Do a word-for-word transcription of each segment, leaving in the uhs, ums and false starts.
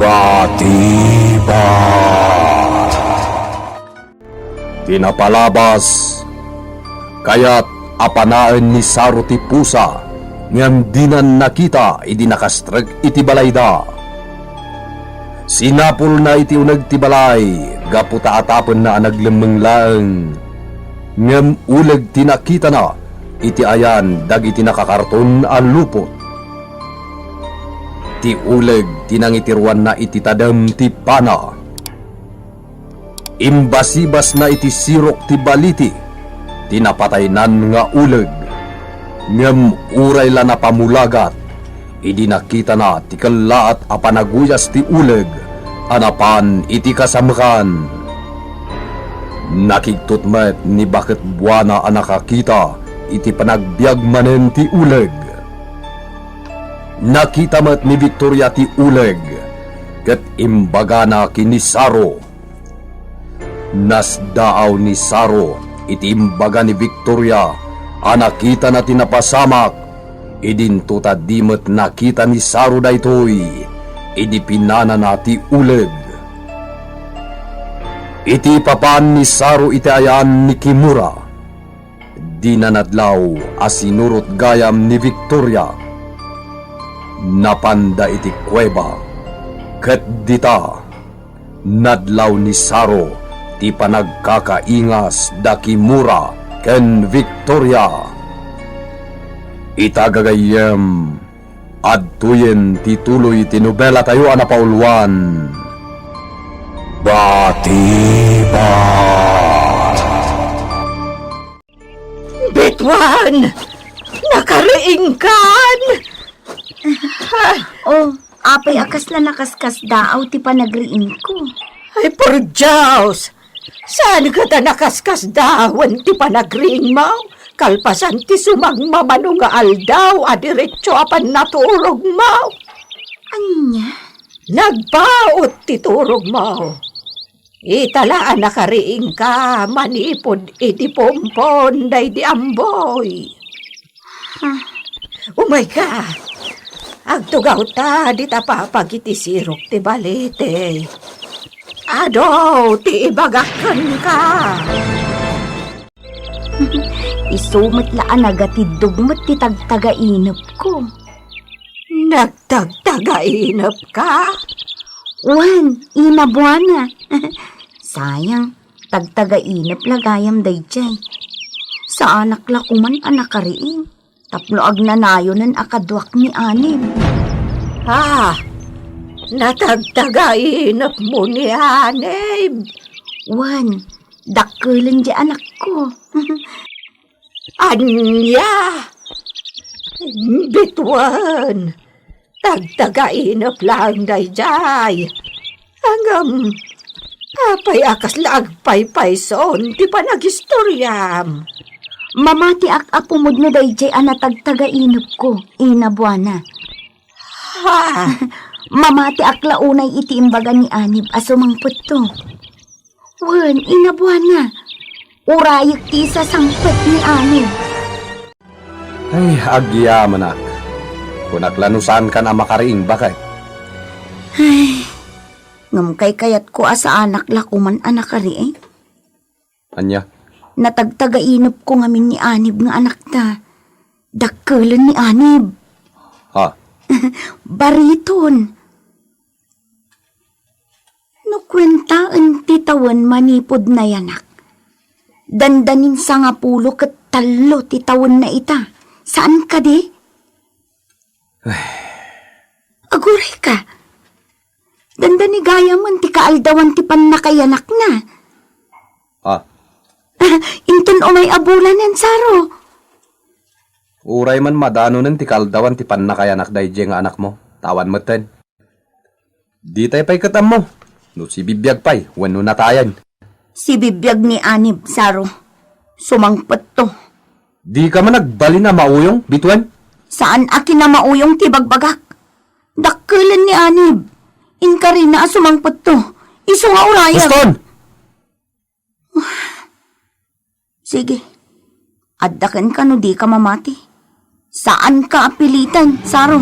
Batiba. Ti napalabas, kayat a panaen ni Saro ti pusa, ngem dinan nakita idi nakastrek iti balayda. Sinapulna iti uneg ti balay gapu ta atapenna a naglemmeng laeng, ngem uleg ti nakitana iti ayan dagiti nakakarton a lupot. Ti uleg ti nangitiruanna iti tadem ti pana. Imbasibasna iti sirok ti baliti ti napataynan nga uleg, ngem uray la napamulagat idi nakitana ti kellaat a panaguyas ti uleg a napan iti kasamekan. Nakigtot met ni Baket Buana a nakakita iti panagbiag manen ti uleg. Nakita met ni Victoria ti uleg, ket imbagana ken ni Saro. Nasdaaw ni Saro iti imbaga ni Victoria a nakitana ti napasamak, idinto ta di met nakita ni Saro daytoy idi pinanana ti uleg. Iti ipapan ni Saro iti ayan ni Kimura, dina nadlaw a sinurot gayam ni Victoria. Napanda iti kuweba, ket dita, nadlaw ni Saro ti panagkakaingas da Kimura ken Victoria. Ita gagayyem, adtoyen ti tuloy ti nobelatayo a napauluan, Batiba. Bituan! Nakariingkan! Oh, apay a kasla nakaskasdaaw ti panagriingko? Ay, por Dios! Saan ket a nakaskasdawan ti panagriingmo? Kalpasan ti sumagmamano nga aldaw a diretso a pannaturogmo. Ania? Nagpaut ti turogmo. Ita la a nakariingka manipud idi pumpon daydi amboy. Huh? Umayka. Agtugawta dita papag iti sirok ti balete. Adu ti ibagak kenka. Isu met la a nagatiddog met ti tagtagainepko. Nagtagtagainepka? Wen, Ina Buana. Sayang, tagtagainep la gayam daydiay. Saanak la koman a nakariing tapno agnanayonen a kaduak ni Anib. Ah, natagtagainepmo ni Anib? Wen, dakkelen di anakko. Ania? Bituen, tagtagainep laeng daydiay. Ngem, apay a kasla agpaypayson ti panagistoriam? Mamatiak a pumudno daydiay a natagtagainepko, Ina Buana. Ha? Mamatiak la unay iti imbaga ni Anib a sumangpetto. Wen, Ina Buana, urayek ti isasangpet ni Anib. Ay, agyamanak. Kunak la no saankan a makariing, baket. Ay, ngem kaykayatko a saanak la koman a nakariing. Ania? Natagtagainepko ngamin ni Anib nga anakta. Dakkelen ni Anib. Ha? Bariton. No kuentaen ti tawen manipud nayanak, dandanin sangapulo ket tallo ti tawenna ita. Saan kadi? Ay. Agurayka. Dandani gayamen ti kaaldawan ti pannakayanakna. Ah. Inton umay a bulanen, Saro. Uray man madanonen ti kaaldawan ti pannakayanak daydiay nga anakmo, ta awan metten. Ditay pay ket ammo no sibibiag pay wenno natayen. Sibibiag ni Anib, Saro. Sumangpetto. Dika man agbalin a mauyong, Bituen? Saan a kinamauyong ti bagbagak. Dakkelen ni Anib. Inkarina a sumangpetto. Isu nga urayem. Huston! Sige. Adda kenka no dika mamati. Saanka a piliten, Saro.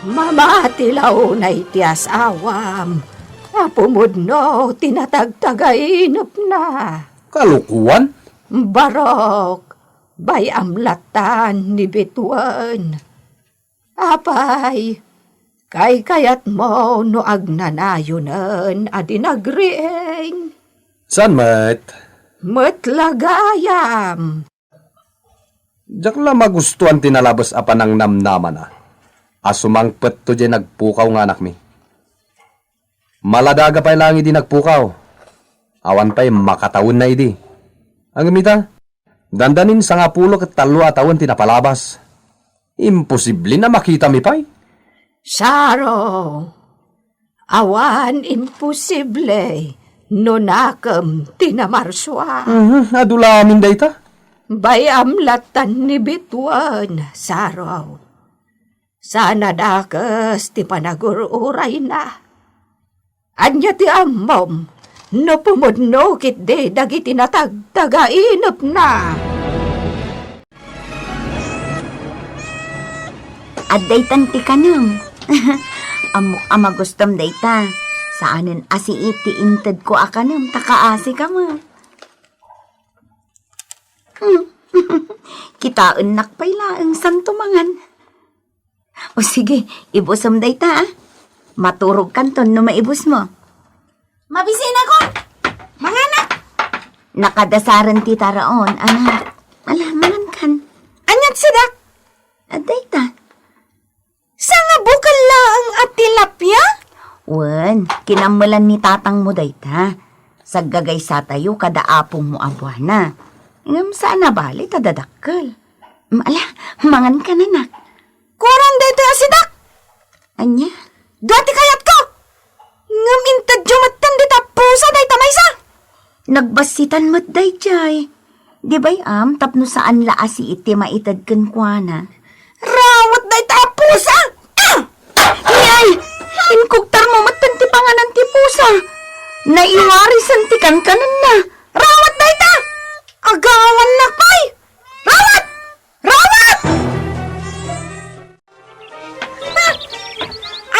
Mamati la unay ti asawam a pumudno ti natagtagainepna. Kalokuan? Barok, bay-am lattan ni bituen. Apay, kaykayatmo no agnanayonen a di nagriing? Saan met? Met la gayam. Diak la magustuan ti nalabes a panangnamnamana a sumangpetto diay nagpukaw nga anakmi. Maladaga pay laeng idi nagpukaw. Awan pay makatawenna idi. Ngem ita, dandanin sangapulo ket tallo a tawen ti napalabas. Imposible a makitami pay. Saro, awan imposible no nakem ti namarsua. Mhm, adu la amin dayta. Bay-am lattan ni bituen, Saro. Saan a dakes ti panagur-urayna. Ania ti ammom no pumudno ketdi dagiti natagtagainepna? Adda itan ti kanem. Ammok a magustom dayta. Saanen a siit ti intedko a kanem ta kaasika met. Hmm. Kitaennak pay laeng santo mangan. O sige, ibusem dayta, a. Maturogkanton no maibusmo. Mabisinakon! Manganak! Nakadasaren ti taraon, anak. Ala, mangankan. Aniat sidak? Adda ita. Sangabukel laeng a tilapia? Wen, kinammelan ni tatangmo dayta. Saggagaysatayo kada apongmo a buana. Ngem saan a bali ta dadakkel. Mm, ala, mangankan, anak. Kuarang daytoy a sidak? Ania? Dua ti kayatko! Ngem intedyo metten dita pusa dayta maysa! Nagbassitan met dayjay. Di bay-am tapno saan la a siit ti maited kenkuana? Rawet dayta a pusa! Ah! Iyay! Inkugtarmo metten ti panganan ti pusa! Naiwarisen ti kankanenna! Rawet dayta! Agawannak pay! Rawet! Rawet! Ha!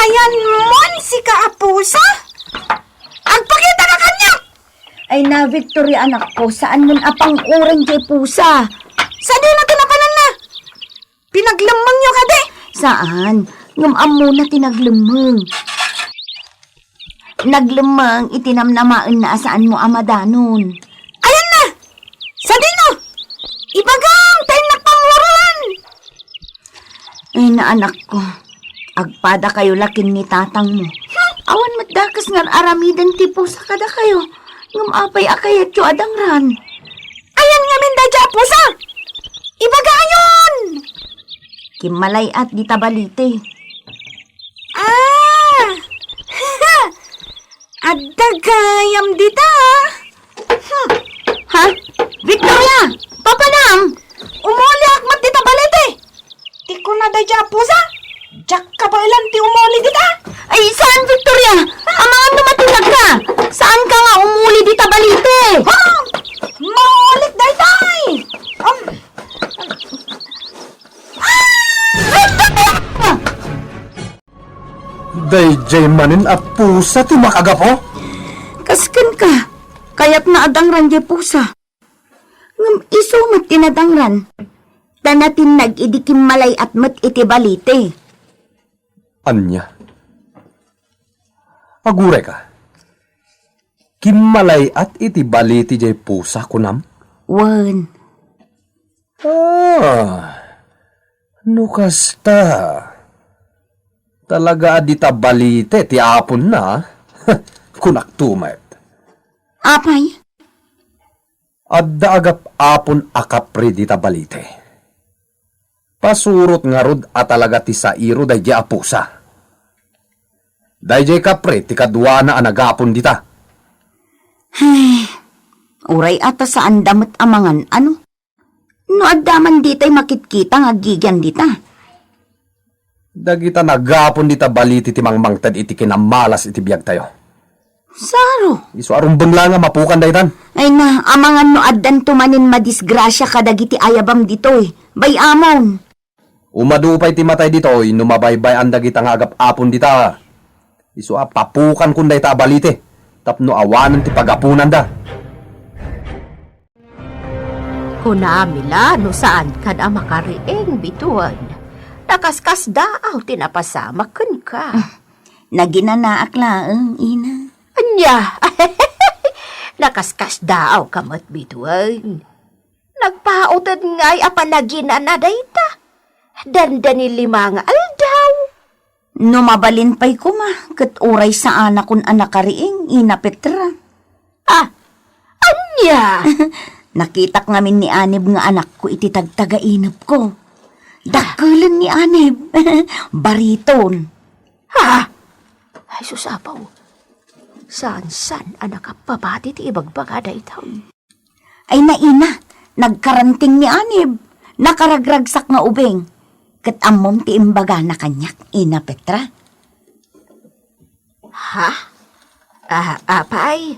Ayanmon sika a pusa? Agpakitaka kaniak! Ay na, Victoria, anakko, saanmon a pang-uren jay pusa. Sadino ti napananna? Pinaglemmengyo kadi? Saan, ngem ammona ti naglemmeng. Naglemmeng iti namnamaenna a saanmo a madanon. Ayanna! Sadino? Ibagam ta innak panguruan! Ay, na anakko, agpadakayo la ken ni tatangmo. Awan met dakes nga ar-aramiden ti pusa kadakayo. Ngem apay a kayatyo a dangran? Ayan ngamin daydiay a pusa? Ibagayon! Kimmalay-at dita balite. Ah! Adda gayam dita, ah. Hmm. Ha? Victoria! Papanam! Umuliak met dita balite! Ti kuna daydiay a pusa? Diak kabaelan ti umuli dita! Ay, saan, Victoria? Amangan no matinag ka! Saan ka nga umuli dita balite? Ha? Maulik daytoy! Um, ah! Victoria! Daydiay manen a pusa ti makagapu? Kasken ka, kayatna a dangran diay pusa. Ngem isu met ti nadangran, ta natinnag idi kimmalay-at met iti balite. Ania? Aguray ka? Kimmalay-at iti balite diay pusa, kunam? Wen. Ah, no kasta, talaga a dita balite ti aponna, a? Kunakto met. Apay? Adda agap-apon a kapre dita balite. Pasurot ngarud a talaga ti sairo daydiay a pusa. Daydiay kapre ti kaduana a nagapon dita. Ay, uray a ta saanda met a mangan, ano? No adda man ditay makitkita nga aggigian dita. Dagita nagapon dita balite ti mangmangted iti kinamalas iti biagtayo. Saro. Isu a rumbeng la nga mapukan daytan. Ay na, amangan no addanto manen madisgrasia kadagiti ayabam ditoy. Bay-amon. Umadu pay ti matay ditoy no mabaybay-an dagita nga agap-apon dita. Isu a papukankon dayta a balite tapno awanen ti pagapunanda. Kunami la no saankan a makariing, Bituan. Nakaskasdaaw ti napasamak kenka. Naginanaak laeng, ina. Ania? Nakaskasdaawka met, Bituan. Nagpautedngay a panaginana dayta. Dandani lima nga aldaw. No mabalin pay koma, ket uray saanakon a nakariing, ina Petra. Ah, ania? Nakitak ngamin ni Anib nga anakko iti tagtagainepko. Dakkelen ni Anib. Bariton. Ha? Ay, sus, apo. Saan-saan a nakapapati ti ibagbaga dayta. Ay, naina, nagkaranting ni Anib. Nakaragragsak nga ubing. Ket ammom ti imbagana kaniak, ina Petra. Ha? Ah, apay?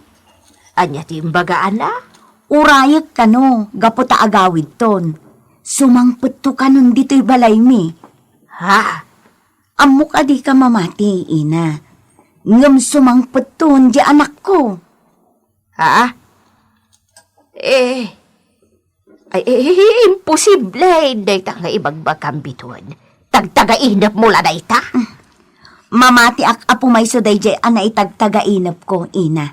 Ania ti imbagaana? Urayek kano, gapu ta agawidton. Sumangpetto kanon ditoy balaymi. Ha? Ammok a dika mamati, ina. Ngem sumangpetton di anakko. Ha? Eh, ay, eh, eh, imposible dayta nga ibagbagam, Bituan. Tagtagainepmo la dayta? Mamatiak a pumayso daydiay a naitagtagainepko, ina.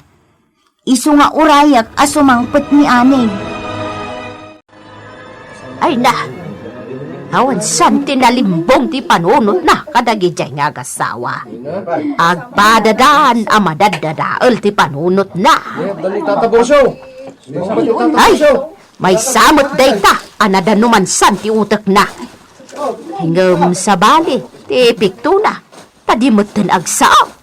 Isu nga urayek a sumangpet ni Anib. Ay na, awan saan ti nalimbong ti panunotna kadagidiay nga agasawa. Agpadadan a madaddadael ti panunotna. Ay, maysa met dayta a nadanuman saan ti utekna. Ngem sabali ti epektona, ta di metten agsao.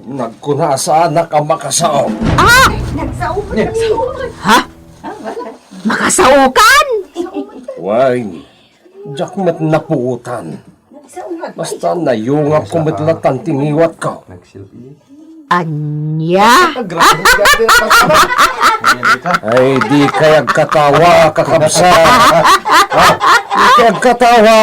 Nagkuna a saanak a makasao. Ah! Ha? Makasaokan? Wen, diak met napuotan. Basta nayungapko met latan ti ngiwatko. Ania? Ay, dikay agkatawa, kakabsat. Ha? Dikay agkatawa.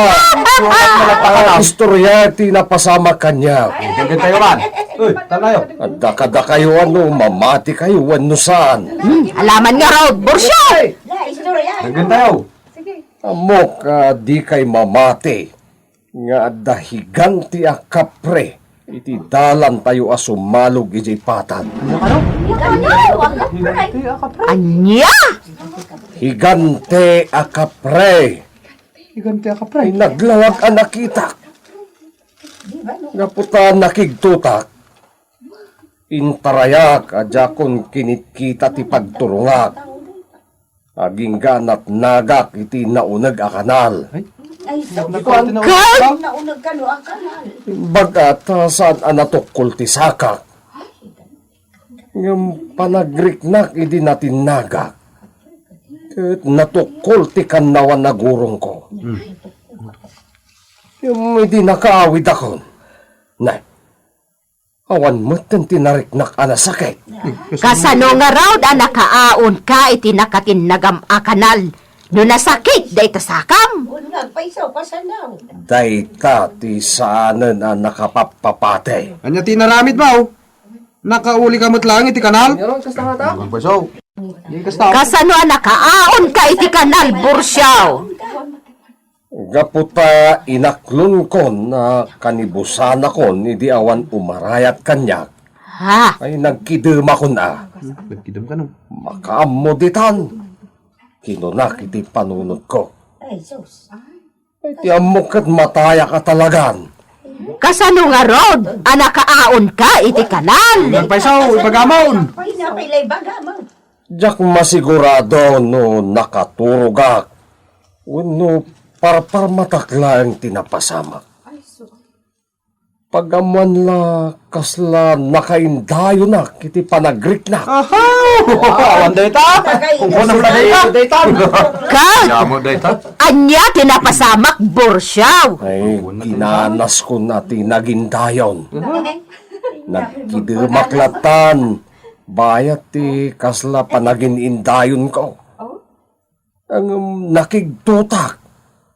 Ah, istorya ti napasamak kaniak. Dagdagtayo man. Uy, tanayo. Adda kadakayo a no mamatikayo wenno saan. Hmm, alaman ngarud, Borsyo! Dagdagtayo. Ammok a dikay mamati nga adda higante a kapre iti dalantayo a sumalog idiay patag. Ania? Higante a kapre. Higante a kapre. Ay naglawag a nakitak. Gapu ta nakigtotak, intarayak a diakon kinitkita ti pagturongak. Agingga natnagak iti nauneg a kanal. Ay, Naku, naku, naku. Nauneg kano a kanal. Imbag a ta saan a natukkol ti sakak. Ngem panagriknak idi natinnagak, ket natukkol ti kannawan a gurongko. Hmm. Ngem idi nakaawidakon, nay, awan metten ti nariknak a nasakit. Kasano ngarud a nakaaonka iti nakatinnagam a kanal no nasakit dayta sakam? Dayta ti saanen a nakapappapati. Ania ti inaramidmo? Nakaulika met laeng iti kanal? Kasano a nakaaonka iti kanal, Borsyo? Gapu ta inaklonkon a kanibusanakon idi awan umarayat kaniak, ha? Ay nagkidemakon a. Nagkidem kano? Makaammo ditan, kinunak iti panunotko. Ay, sus. Ay, ti ammok ket matayak a talagan. Kasano ngarud a nakaaonka iti kanal? Nagpayso, ibagamon. Ay, napay la ibagamon. Diak masigurado no nakaturogak wenno parparmatak laeng ti napasamak. Pag-ammoan la kasla nakaindayonak iti panagriknak. Aha! Awan dayta. Kukunem la dayta. Kat! Yamo dayta. Ania ti napasamak, Borsyo? Ay, kinanaskon a ti nagindayon. Nagkidemak latan bayat ti kasla panagin-indayonko. Ngem nakigtotak.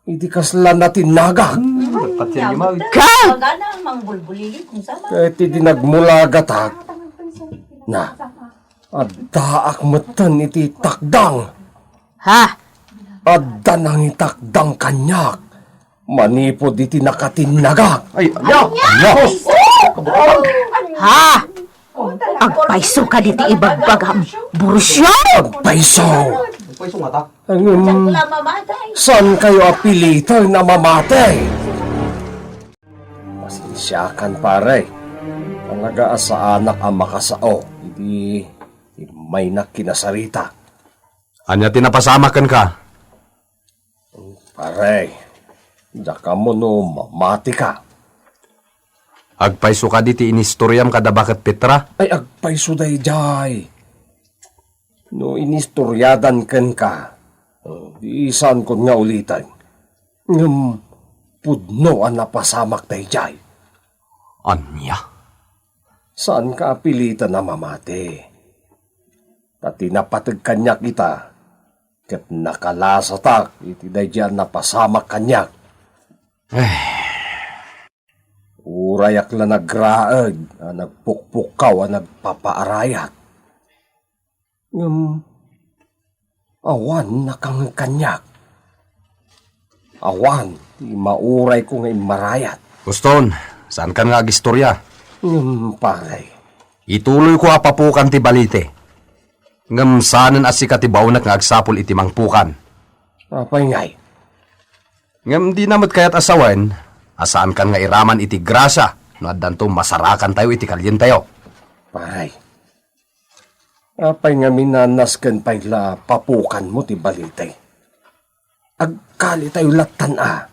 idi kasla natinagak. Hmm, nagpatian ni Mao. Ka! Magana ang mangbulbulili kung sama. Ket idi nagmulagatak, na, addaak metten iti takdang. Ha? Adda nangitakdang kaniak manipud iti nakatinagak. Ay, ania? Ania? Ania? Ha? Agpayso ka diti ibagbagam, Burusyo? Agpayso. Agpayso ngata. Ngem, saan kayo a piliten a mamati? Pasensiakan, pare. Talaga a saanak a makasao iti immaynak kinasarita. Ania ti napasamak kenka? Pare, diak ammo no mamatika. Agpayso kadi ti inistoriam kada baket Petra? Ay, agpayso daydiay. No inistoriadan kenka, di saankon nga uliten. Ngem pudno a napasamak daydiay. Ania? Saanka a piliten a mamati. Ta ti napateg kaniak ita, ket nakalasatak iti daydiay a napasamak kaniak. Eh. Urayak la nagraed a nagpukpukkaw a nagpapaarayat. Ngem awan nakangeg kaniak. Awan ti maurayko nga immarayat. Uston, saankan nga agistoria? Ngem, pare. Ituloyko a papukan ti balite. Ngem saanen a sika ti baonek nga agsapul iti mangpukan. Apay ngay? Ngem dina met kayat a sawen a saankan nga iraman iti grasia no addanto masarakantayo iti kalientayo. Pare, apay ngamin a nasken pay la papukanmo ti balite? Agkalitayo lattan a,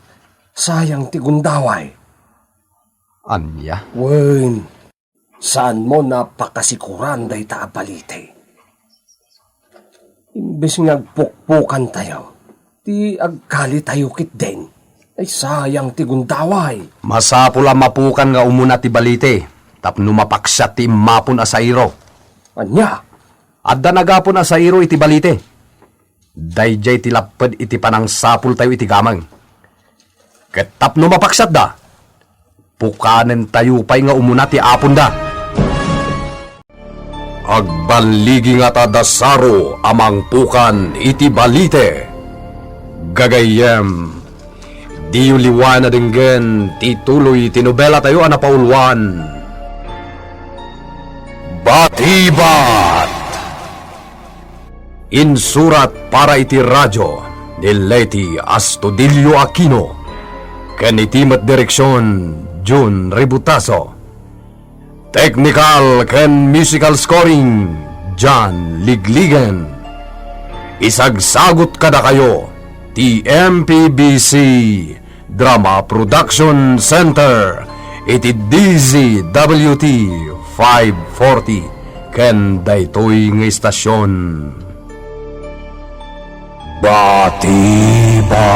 sayang ti gundaway. Ania? Wen, saanmo a pakasikuran dayta a balite. Imbes nga agpukpukantayo, ti agkalitayo ketdin, ay sayang ti gundaway. Masapul a mapukan nga umuna ti balite tapno mapaksiat ti immapon a sairo. Ania? Adda nagapon a sairo iti balite. Daydiay ti lapped iti panangsapultayo iti gameng. Ket tapno mapaksiatda, pukanentayo pay nga umuna ti aponda. Agballigi ngata da Saro a mangpukan iti balite. Gagayyem, diyo liwaen a denggen ti tuloy ti nobelatayo a napauluan, Batibat! Insurat para iti radio ni Leti Astudillo Aquino ken iti met direksion, Jun Ributaso. Technical ken musical scoring, John Ligligan. Isagsagut kadakayo ti M P B C Drama Production Center iti D Z W T five forty ken daytoy nga istasion. Batiba.